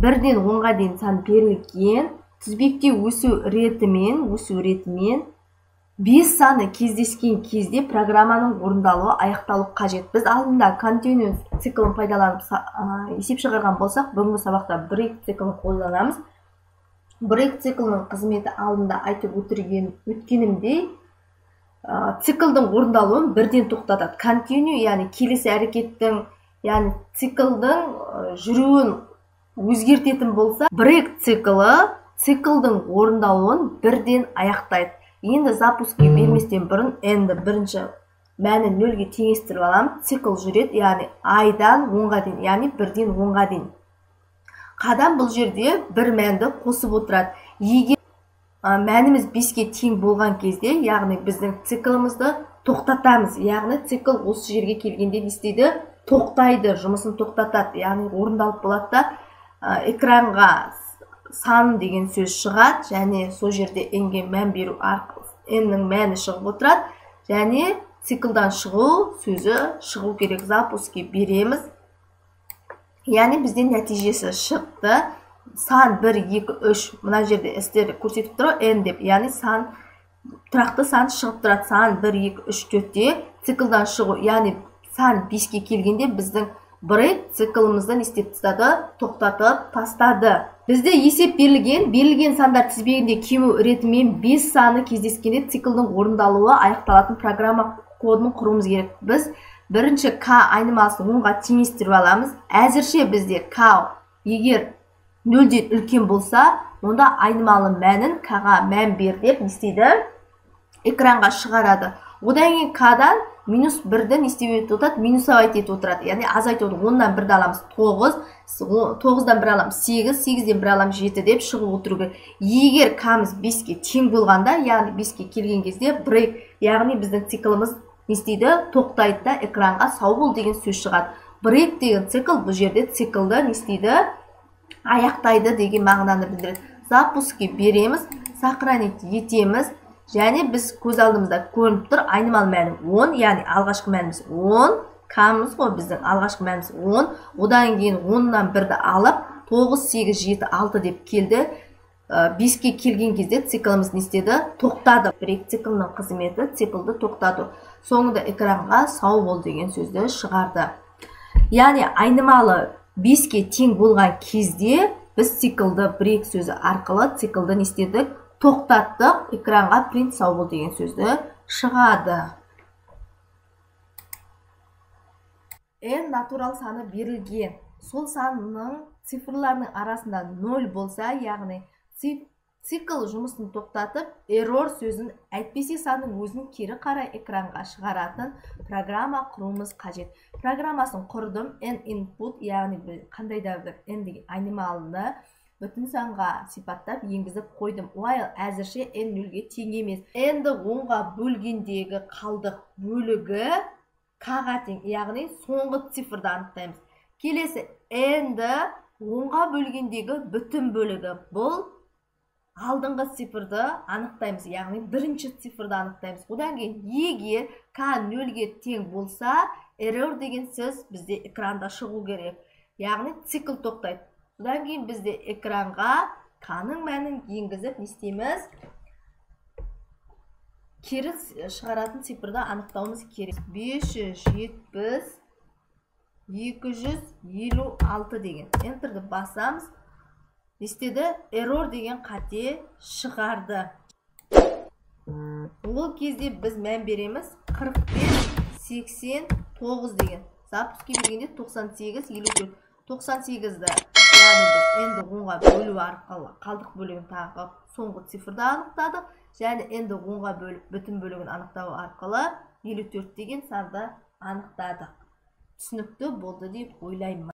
1-ден 10-ға дейін сан берілген. Тізбекте өсу ретімен 5 саны кездескен кезде программаның орындалуы аяқталу қажет. Біз алдында continue циклін пайдаланып есеп шығарған болсақ, бүгінгі сабақта break циклін қолданамыз. Break циклінің қызметі алдында айтып өткенімдей, циклдің орындалуын бірден тоқтатады. Continue, яғни келесі әрекеттің, яғни циклдің жүруін өзгертетін болса, break циклі циклдің орындалуын бірден аяқтайды. Енді запускке берместен бұрын n-ді бірінші мәні 0-ге теңестіріп аламыз. Цикл жүреді, яғни i-дан 10-ға дейін, яғни 1-ден 10-ға дейін. Қадам бұл жерде бір мәнді қосып отырады. Егер мәніміз 5-ке тең болған кезде, яғни біздің циклімізді тоқтатамыз. Яғни цикл осы жерге келгенде не істейді? Тоқтайды, жұмысын тоқтатады. Яғни орындалып болады да, экранға сан деген сөз шығады, және сол жерде n-ге мән беру арқылы n-нің мәні шығып отырады, және циклдан шығу сөзі шығу керек. Запускке береміз. Яғни бізде нәтижесі шықты. Сан 1, 2, 3, мына жерде сіздер көрсетіп тұр n деп, яғни сан тұрақты сан шығып тұрады. Сан 1, 2, 3, 4-те циклдан шығу, яғни сан 5-ке келгенде біздің break циклімізді не істеп тастады? Тоқтатып тастады. Бізде есеп берілген сандар тізбегінде кему ретімен 5 саны кездескенде циклдің орындалуы аяқталатын программа кодын құруымыз керек. Біз бірінші k айнымалысын 10-ға теңестіріп аламыз. Әзірше бізде k егер 0-ден үлкен болса, онда айнымалы мәнін k-ға мән бер деп не істейді? Экранға шығарады. Одан кейін k-дан минус 1-ді не істеп отырады? Минусовать етіп отырады. Яғни азайтып отырады. 10-нан 1-ді аламыз 9, 9-дан 1 аламыз 8, 8-ден 1 аламыз 7 деп шығып отыру керек. Егер k-мыз 5-ке тең болғанда, яғни 5-ке келген кезде break, яғни біздің цикліміз не істейді? Тоқтайды да экранға сау бол деген сөз шығады. Break деген цикл бұл жерде циклді не істейді? Аяқтайды деген мағынаны білдіреді. Запускке береміз, сохранить етеміз. Және біз көз алдымызда көрініп тұр, айнымалы мәні 10, яғни алғашқы мәніміз 10, k-мыз ғой біздің алғашқы мәніміз 10. Одан кейін 10-нан 1-ді алып, 9, 8, 7, 6 деп келді. 5-ке келген кезде цикліміз не істеді? Тоқтады. Break циклінің қызметі циклді тоқтату. Соңында экранға сау бол деген сөзді шығарды. Яғни айнымалы 5-ке тең болған кезде біз циклді break сөзі арқылы циклді не істедік? Тоқтаттық, экранға print сау бол деген сөзді шығады. N натурал саны берілген. Сол санның цифрларының арасында 0 болса, яғни цикл жұмысын тоқтатып, error сөзін әйтпесе санның өзін кері қарай экранға шығаратын программа құруымыз қажет. Программасын құрдым. N input, яғни қандай да бір n деген айнымалыны бүтін санға сипаттап енгізіп қойдым. While әзірше n 0-ге тең емес. N-ді 10-ға бөлгендегі қалдық бөлігі k-ға тең, яғни соңғы цифрды анықтаймыз. Келесі n-ді 10-ға бөлгендегі бүтін бөлігі, бұл алдыңғы цифрды анықтаймыз, яғни бірінші цифрды анықтаймыз. Одан кейін егер k 0-ге тең болса, error деген сөз бізде экранда шығу керек, яғни цикл тоқтайды. Одан кейін бізде экранға k-ның мәнін енгізіп не істейміз? Кері шығаратын цифрды анықтауымыз керек. 570 256 деген. Enter'ді басамыз. Не істеді? Error деген қате шығарды. Ол кезде біз мән береміз 45 89 деген. Запускке бергенде 98 54. 98-ді яғни біз n-ді 10-ға бөлу арқылы қалдық бөлігін тағы соңғы цифрды анықтадық, және n-ді 10-ға бөліп бүтін бөлігін анықтау арқылы 54 деген санды анықтадық. Түсінікті болды деп ойлаймын.